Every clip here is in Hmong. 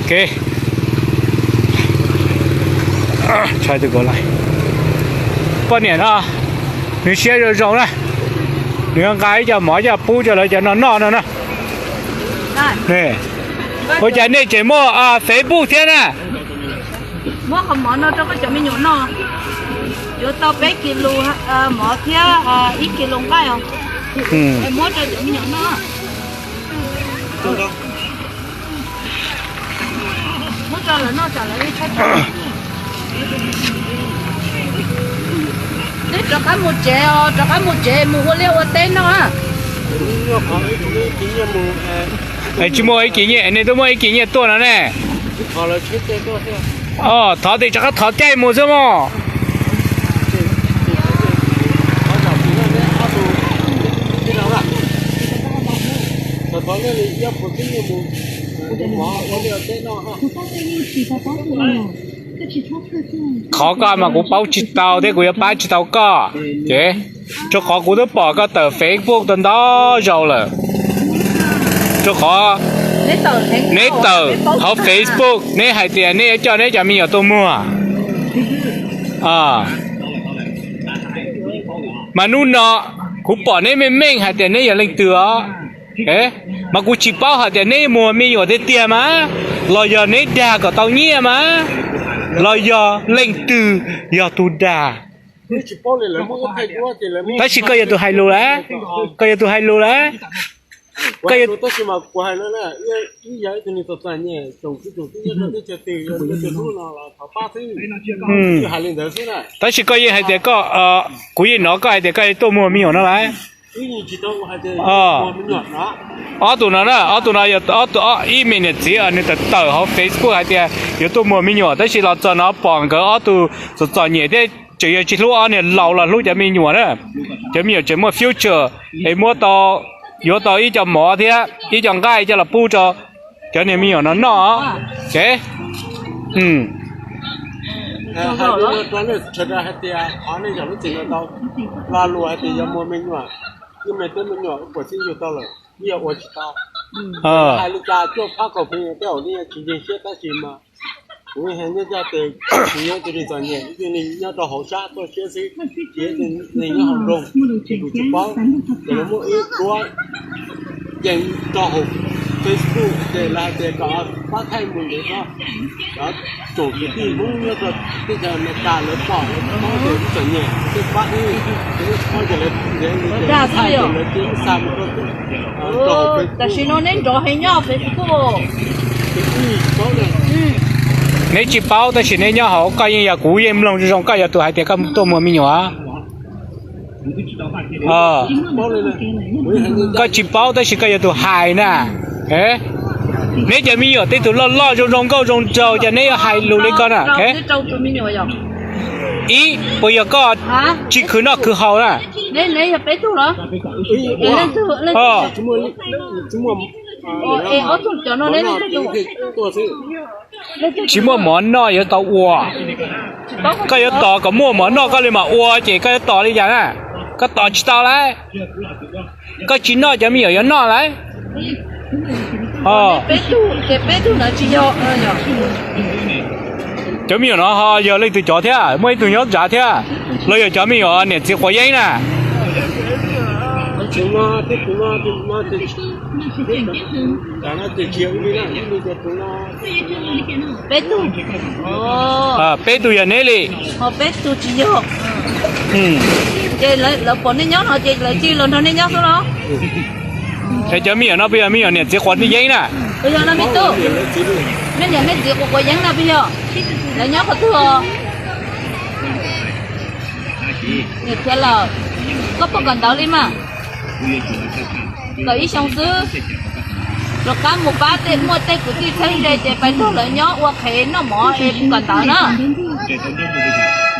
Ke, poj niam no, nws siab zoo zoo na, nws nqa ib co mov coj pub rau lawv cov no noj no na. Ua cas nej tseem muaj Facebook thiab na? Muab qhov mov no rau koj cov me nyuam noj. Yuav tau peb kis lus mov thiab ib kis lus nqaij os. Muab rau cov me nyuam noj. Muab rau lawv noj tsam lawv li tshab. Neb rov qab mus tsev os, rov qab mus tsev mus ua liaj ua teb noj. Tsis muaj ib kis nyiaj, nej twb muaj ib kis nyiaj tuaj no ne. Thov tias rov qab thov caij mus xwb mog. Qhov koj mas kuv paub tsis tau thiab kuv yuav pab tsis tau koj ces, rau qhov kuv twb pom koj tawm Facebook tau ntau zaus lawm. Rau qhov neb tawm hauv Facebook neb hais tias neb yuav coj neb cov me nyuam tuaj muag. Mas hnub no kuv pom neb meej meej hais tias neb yog leej twg os. Mas kuv tsis paub hais tias neb muag me nyuam tiag tiag mas, los yog neb dag kom tau nyiaj mas, los yog leej twg yog tus dag. Tab sis koj yog tus hais lus lawm, koj yog tus hais lus lawm. Koj yog, tab sis koj yeej hais tias koj, kuv yeej hnov koj hais tias koj tuaj muag me nyuam no lawm. Ob tug no na, ob tug no yog ob tug, ib me niam txiv nws tawm tawm hauv Facebook hais tias yuav tuaj muag me nyuam, tab sis los txog no pom nkawd ob tug txom txom nyem thiab tseem yog tsis hlub ob niag laus los hlub cov me nyuam na. Cov me nyuam tseem muaj future es muab tau, yuav tau ib co mov thiab ib co nqaij coj los pub rau cov niag me nyuam no noj. Ces hais tias qhov nej zam lub txim no tau, lo lus hais tias yog muag me nyuam, me tub me nyuam ua kuam xib yug tau lawm, yog ua tsis tau. Hais li cas cuaj phab kaum pheej tej zaum nej tsis ntseeg siab tab sis mas kuv hais nyob coj tes, kuv nyob tus neeg txom nyem, ib tug neeg nyob rau hauv sab txoj siab xwb, ces tus neeg nyob hauv nroog ces kuv tsis paub. Ces lawv muaj ib duab ceev rau hauv Facebook ces lawv hais tias kom pab thaij mus ntawd, cov tsoom kwv tij Hmoob nyob rau teb chaws Amelikas lawv pom lawv paub tias wb txom nyem, wb pab wb, ces wb txhob ces lawv ntiav li ces thaij ces lawv cia wb xa mus rau rau hauv Facebook. Tam sim no neb nrov heev nyob Facebook. Neb tsis paub tab sis neb nyob hauv, koj yeej yog, kuv yeej mloog zoo zoo, koj yog tus hais tias koj tuaj muag me nyuam. Koj tsis paub tab sis koj yog tus hais na. Neb cov me nyuam tej tug loj loj zoo zoo nkauj zoo nraug cas neb yuav hais lus li ko na. Ib, puas yog koj tsis khwv noj khwv haus na? Tsis muaj mov noj yuav tau ua. Koj yuav tos kom muaj mov noj koj li mam ua ces koj yuav tos li cas na? Koj tos tsis tau lauj. Koj tsis noj cov me nyuam yuav noj lauj. Cov me nyuam no ho yog leej twg cov thiab, muaj ib tug nyob nrad thiab, los yog cov me nyuam niam txiv quav yeeb na? Peb tug yog neb li. Ces lawv pom nej nyob no ces lawv cia li los nrog nej nyob xwb los? Es cov me nyuam no puas yog me nyuam niam txiv quav yeeb na? Puas yog no me tub? Nej niam nej txiv quav quav yeeb no puas yog? Lawv nyob qhov twg os? Niam thiab lawm, koj puas kawm ntawv li mas? Kawm ib xyoo xwb. Rov qab mus pab tej, muaj tej kwv tij txheeb ze ces pais nrog lawv nyob ua qhev noj mov es mus kawm ntawv na.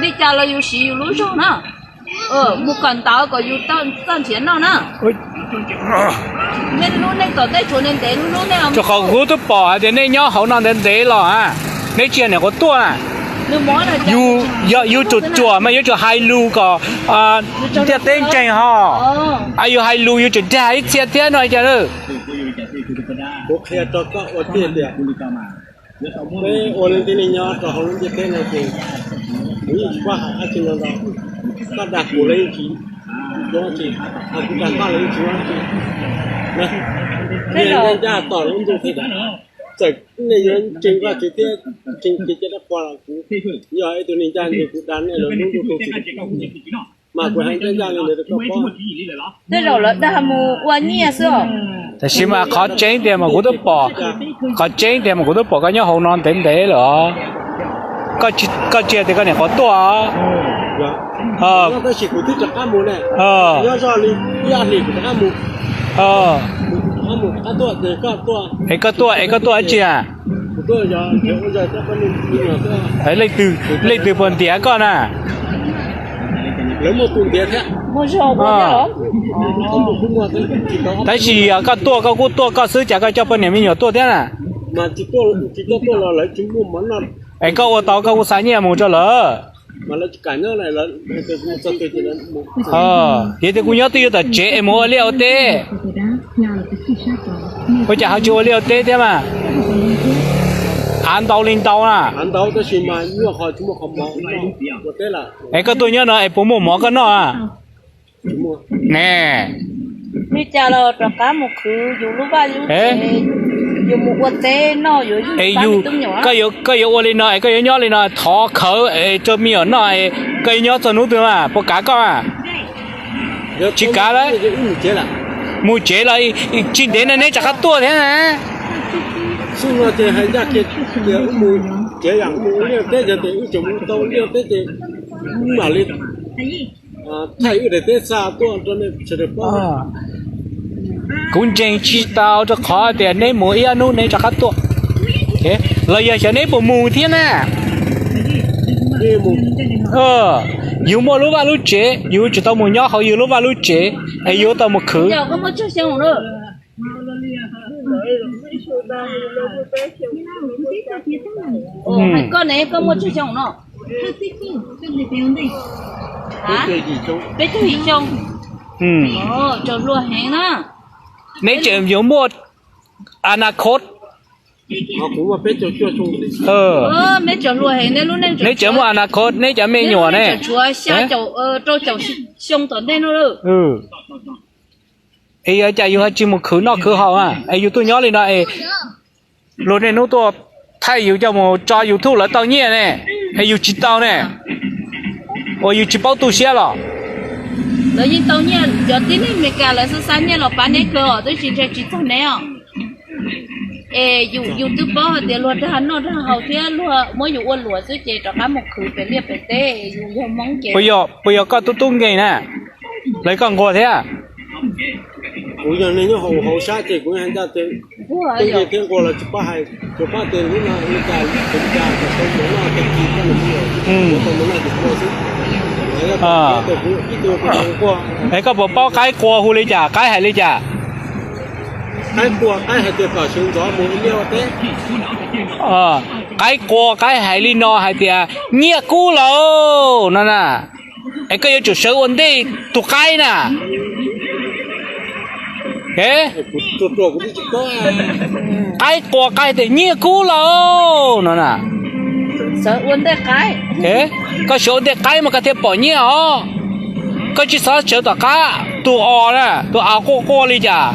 Li cas los yus siv yus lub zog na. Mus kawm ntawv kom yus txawj nrhiav noj na. Nej lub neej tom ntej tshuav ntev ntev lub lub neej. Rau qhov kuv twb pom hais tias nej nyob hauv no ntev ntev los, neb tsis yog niam quav tuaj na. Yus, yus yuav tsum ruam mas yuav tsum hais lus kom ntiaj teb ntseeg ho. Yus hais lus yus tseem dag ib txhia thiab no cas. Kuv qhia rau koj ua tij tias Peb ua leej tib neeg nyob rau hauv lub ntiaj teb no ces kuv yeej tsis paub hais dab tsi no ntau. Koj dag kuv los yeej tsis ua dab tsi, hos kuv dag koj los yeej tsis ua dab tsi. Niag ncaj ncaj tom lub ntuj thiab, txawm nej yuav ntseeg Vajtswv thiab ntseeg kev cai dab qhuas los kuv yog ib tug neeg ncaj ncees, kuv dag nej los lub ntuj tu tsis, mas kuv hais ncaj ncaj li ntawd rau koj paub. Tej zaum lawv dag mus ua nyiaj xwb os. Tab sis mas qhov tseeb tiag mas kuv twb pom, qhov tseeb tiag mas kuv twb pom koj nyob hauv no ntev ntev lawm os. Koj tsis hais tias koj niam qhuav tuaj os. Tab sis kuv twb rov qab mus ne. Nyob zoj li ib ob hlis kuv rov qab mus. Rov qab mus rov qab tuaj ces koj tuaj. Es koj tuaj, es koj tuaj dab tsi na? Leej twg, leej twg puas ntiav koj na? Tab sis yog koj tuaj koj kuj tuaj koj xwb, cas koj coj poj niam me nyuam tuaj thiab na? Es koj ua tau koj kuj xa nyiaj mus rau lawv. Yog tias kuv nyob twj ywm tom tsev es mus ua liaj ua teb, ua cas ho tsis ua liaj ua teb thiab mas? Av ntau li ntau na. Es koj tuaj nyob no es puas muaj mov koj noj a? Ne, li cas los rov qab mus khwv yus lub vaj lub tsev, yus mus ua teb noj yuav es yus, koj yuav ua li no es koj yuav nyob li no thov khawv es rau me nyuam noj es koj yuav nyob txog hnub twg mas puas kav koj mas? Tsis kav lawm. Mus tsev los tsis ntev no neb rov qab tuaj thiab na. Xub no ces hais ncaj kiag tias wb mus tsev, yam mus ua liaj teb, yog tias wb tseem mus tau liaj teb ces wb mam li thaij wb daim teb xa tuaj rau nej sawv daws paub. Kuv ntseeg tsis tau rau qhov tias neb mus ib ob hnub neb rov qab tuaj. Los yog xyov neb puas mus thiab na. Yus muaj lub vaj lub tsev, yus tsis tau mus nyob hauv yus lub vaj lub tsev, es yus tau mus khwv. Koj ne, koj muaj tsawg xyoo no? Peb caug yim xyoo. Tseem hluas heev na. Neb tseem yuav muaj anakot. Neb tseem muaj anakot, neb cov me nyuam ne. Tshuav xya caum rau caum xyoo tom ntej no. Es yog cas yus ho tsis mus khwv noj khwv haus na, es yus tuaj nyob li no es luag niaj hnub tuaj thaij yus coj mus tso YouTube lawv tau nyiaj ne, es yus tsis tau ne, uas yus tsis paub tu siab los? Lawv yeej tau nyiaj, cov tib neeg Amelikas lawv xa xa nyiaj los pab neb kawg os, twb tsis ntshai tsis txog neb os. Es yus twb paub hais tias luag dag noj dag haus thiab luag muab yus ua luam xwb ces rov qab mus khwv pem liaj pem teb, yus yog Hmoob ces. Puas yog koj tub tub nkeeg na, lawv koj nquag thiab? Kuv yog neeg nyob hauv hauv sab ces kuv hais ncaj tias tub nkeeg thiab nquag los tsis paub hais, tsuas paub tias lub no li cas, tsis cas, tau mus noj tag kis, tau mus noj tag kis xwb. Es koj puas paub qaib qua hu li cas, qaib hais li cas? Qaib qua, qaib hais tias kom sawv ntxov mus ua liaj ua teb. Qaib qua, qaib hais li no hais tias nyiaj kub lauj no na. Es koj yuav tsum sawv ua ntej tus qaib na. Qaib qua, qaib tias nyiaj kub lauj no na. Koj sawv ua ntej qaib mas koj thiaj pom nyiaj os. Koj tsis xav sawv tom qab, tus os na, tus os quaj quaj li cas?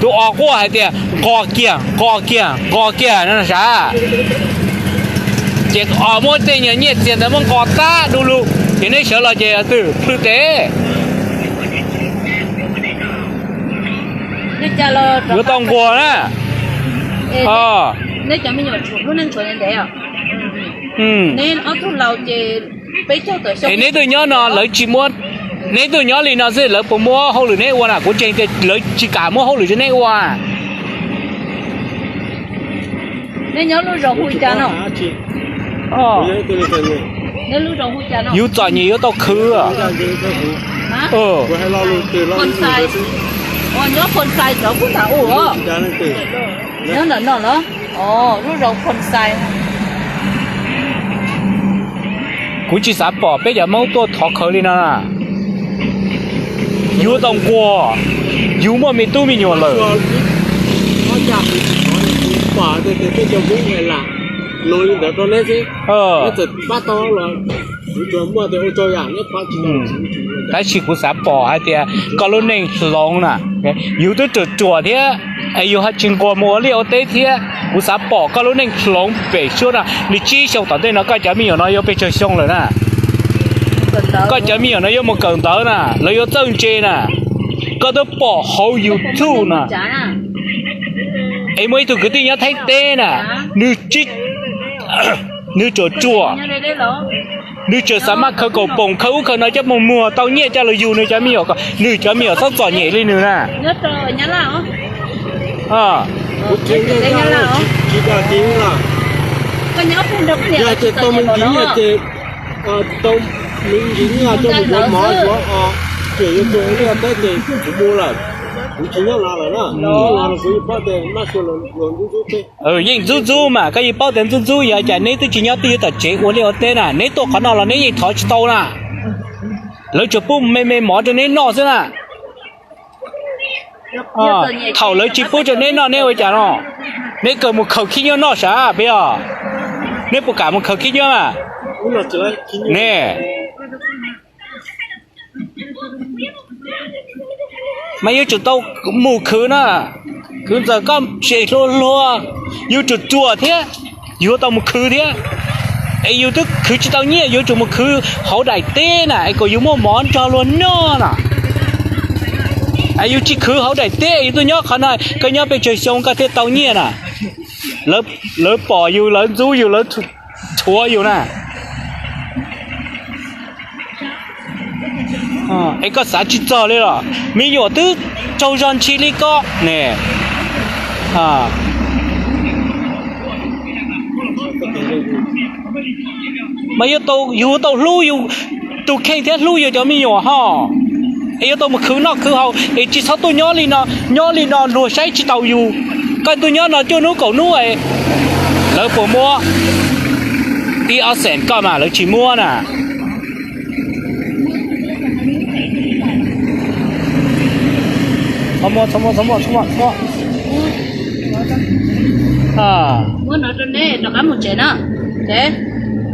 Tus os quaj hais tias nqos kiag, nqos kiag, nqos kiag no sav. Ces os muab tej nyuag nyiaj txiag ntawd muab nqos tag du lug, ces neb sawv los ces twb plhws tes. Yuav tau nquag na. Es neb tuaj nyob no lawv tsis muab, neb tuaj nyob li no xwb lawv puas muab hauj lwm neb ua na? Kuv ntseeg tias lawv tsis kam muab hauj lwm rau neb ua. Neb nyob lub zos hu cas no? Yus txom nyem yuav tau khwv. Nyob Phon Xais cov kuj tas u os. Nyob ntawm no los? Lub zos Phon Xais. Kuv tsis xav pom peb cov Hmoob tuaj thov khawv li no na. Yuav tau nquag, yus muaj me tub me nyuam lawm. Pom tias peb cov Hmoob lam luag li ntawd rau neb xwb, neb txawm pab tau los kuv tsuas muaj tias ua tsaug yam neb pab tsis tau. Tab sis kuv xav pom hais tias koj lub neej hloov na, yus twb ruam ruam thiab es yus ho tsis nquag mus ua liaj ua teb thiab. Kuv xav pom koj lub neej hloov pem suab no li tsib xyoo tom ntej no, koj cov me nyuam no yuav pes tsawg xyoo lawm na? Koj cov me nyuam no yuav mus kawm ntawv na, lawv yuav txawj ntse na. Koj twb pom hauv YouTube na, es muaj ib tug kwv tij nyob Thaib teb na, nws tsis, nws ruam ruam, nws tseem xav maj khaws kaum poom khaws ub khaws no coj mus muag tau nyiaj coj los yug nws cov me nyuam, nws cov me nyuam txhob txom nyem li nws na. Yeej ntxub ntxub mas, koj yeej paub tias ntxub ntxub, yog cas neb twb tsis nyob twj ywm tom tsev ua liaj ua teb na, neb tuaj qhov no los neb yeej thov tsis tau na. Lawv tsuas pub me me mov rau neb noj xwb na. Thaum lawv tsis pub rau neb noj neb ua cas no? Neb kawg mus khaws khib nyiab noj sav peb os. Neb puas kam mus khaws khib nyiab mas? Ne, mas yuav tsum tau mus khwv na. Khwv ntxawm koj tseem hluas hluas, yus ruam ruam thiab, yuav tau mus khwv thiab. Es yus twb khwv tsis tau nyiaj, yuav tsum mus khwv hauv daim teb na, es kom yus muaj mov nrog luag noj na. Es yus tsis khwv hauv daim teb, yus tuaj nyob qhov no, koj nyob pes tsawg xyoo koj thiaj tau nyiaj na? Lawv pom yus, lawv ntxub yus, lawv rhuav yus na. Es koj xav tsis txog li los? Me nyuam twb tsaug zog ntshis li koj ne. Mas yuav tau, yus tau hlub yus tus kheej thiab hlub yus cov me nyuam ho. Es yuav tau mus khwv noj khwv haus, es tsis txhob tuaj nyob li no, nyob li no luag saib tsis taus yus. Koj tuaj nyob no cuaj hnub kaum hnub es lawv puas muab ib ob xees koj mas lawv tsis muab na. Muab no rau neb rov qab mus tsev na.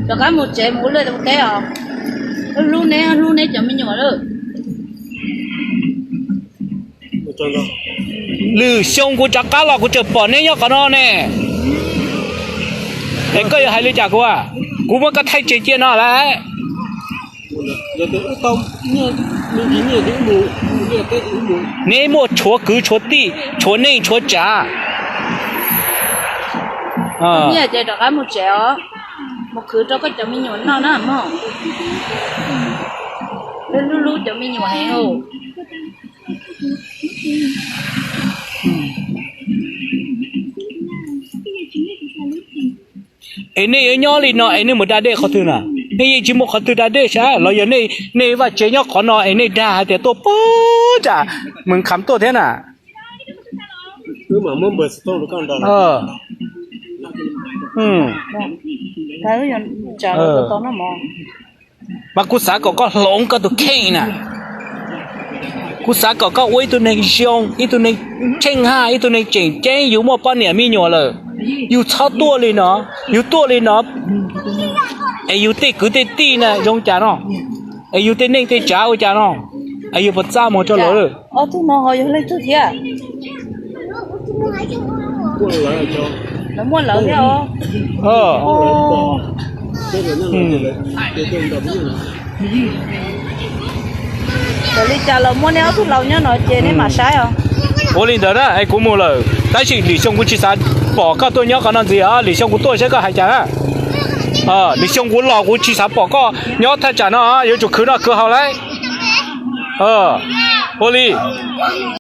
Rov qab mus tsev mus ua liaj ua teb os. Hlub neb, hlub neb cov me nyuam lawm. Lwm xyoo kuv rov qab los kuv tseem pom neb nyob qhov no ne. Es koj yuav hais li cas kuv? Kuv muab koj thaij tseg cia no lawm. Neb muaj tshuav kwv tshuav tij, tshuav neej tshuav tsav. Nyiaj ces rov qab mus tsev os, mus khwv rau koj cov me nyuam noj na mog. Hlub hlub cov me nyuam heev os. Es nej yuav nyob li no es nej mus da dej qhov twg na? Nej yeej tsis muaj qhov twg da dej sav los yog nej vaj tsev nyob qhov no es nej dag hais tias tuaj puag nram Mws Kham tuaj thiab na? Mas kuv xav kom koj hloov koj tus kheej na. Kuv xav kom koj ua ib tug neeg zoo, ib tug neeg tsheej haj, ib tug neeg tseem ceeb, yus muaj poj niam me nyuam lawm. Yus txhob tuaj li no, yus tuaj li no es yus tej kwv tej tij na zoo cas no, es yus tej neej tej tsav ua cas no, es yus puas txaj muag rau lawv? Ob tug no ho yog leej twg thiab? Lawv muaj lawv thiab os. Ua li cas los muaj neb ob tug laus nyob no ces neb mam saib os. Ua li ntawd na, es kuv mus lawm, tab sis lwm xyoo kuv tsis xav pom koj tuaj nyob qhov no ntxiv os, lwm xyoo kuv tuaj saib koj hais cas na. Lwm xyoo kuv los kuv tsis xav pom koj nyob thaj tsam no, yuav tsum khwv noj khwv haus lauj. Ua li.